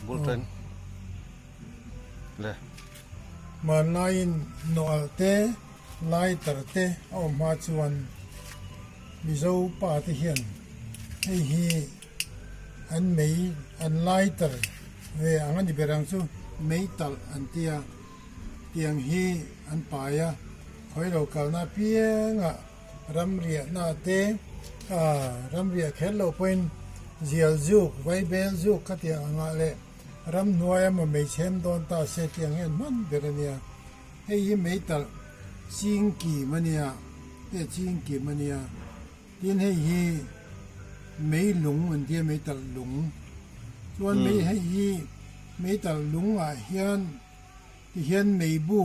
Bulten le. Hmanlaiin nawh te, lighter te a awm hma chuan Mizo pa te hian hei hi an mei an lighter ve ang a ni ber ang chu mei talh an tia tiang hi an pai a khawi lo kalna apiangah Ramriahna te ramriah kher loh pawhin zial zuk, vaibel zuk kha tiang angah leh ramhnuai emaw meichhem dawn ta se tiang hian hman ber a nia. Hei hi meitalh ching kim a nia, te ching kim a nia. Tin hei hi meilung an tia meitalh lung. Chuan mei hei hi meitalh lungah hian tihian meibu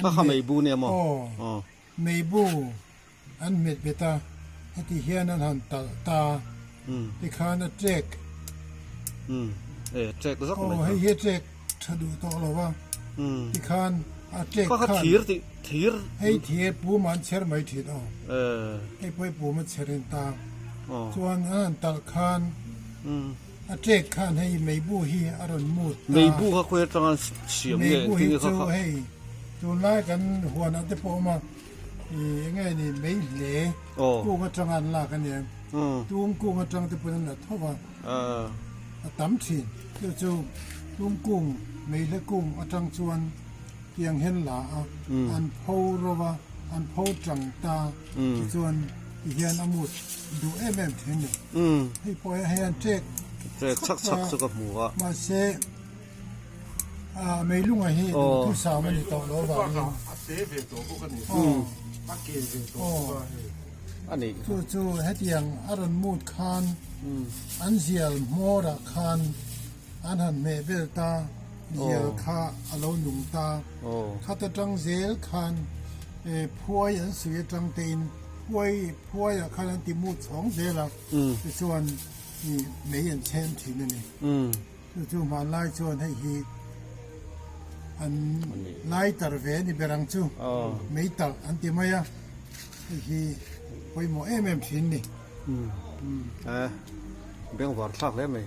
Kha kha meibu nia maw? Aw, meibu an hmet bet a, heti hian an han talh ta, tikhan a trek. Umm, e trek zak mai kha. Aw, hei hi a trek tha duh tawh lo a, tikhan a trek khan. Kha kha thir tih, thir. Hei thir pum an chher mai thin aw. Hei pawh hi pum a chher in ta. Chuan an han talh khan. A ṭek khan hei meibu hi a rawn mut ta. Meibu kha khawi atanga siam nge engtin nge kha kha. Meibu hi chu hei tunlai kan huanah te pawh a awm a, ih enge ni mei hle kung atanga an lak a nia, tung kung atang te pawn an la tho va, a tam thin. Chu chu tung kung mei hle kung atang chuan tiang hian la a, an pho ro va, an pho tang ta tichuan tihian a mut duh em em thin a ni. Hei pawh hei an ṭek ṭek chhak chhak chu ka hmu a. Mahse a meilunga hi duhthusam a ni tawh lo avangin a te ve tawh bawk a ni a ke ve tawh bawk a hei. A ni. Chu chu hetiang a rawn mut khan an zial hmawrah khan an han hmeh vel ta zial kha a lo nung ta. Khat atang zel khan phuai an sui atang tein phuai Phuaiah khan an ti mut chhawng zel a, tichuan ih mei an chhem thin a ni. Chu chu hmanlai chuan hei hi an lighter ve a ni ber ang chu, mei talh an ti mai a, hei hi pawimawh em em thin ni. Bengvar thlak hle mai.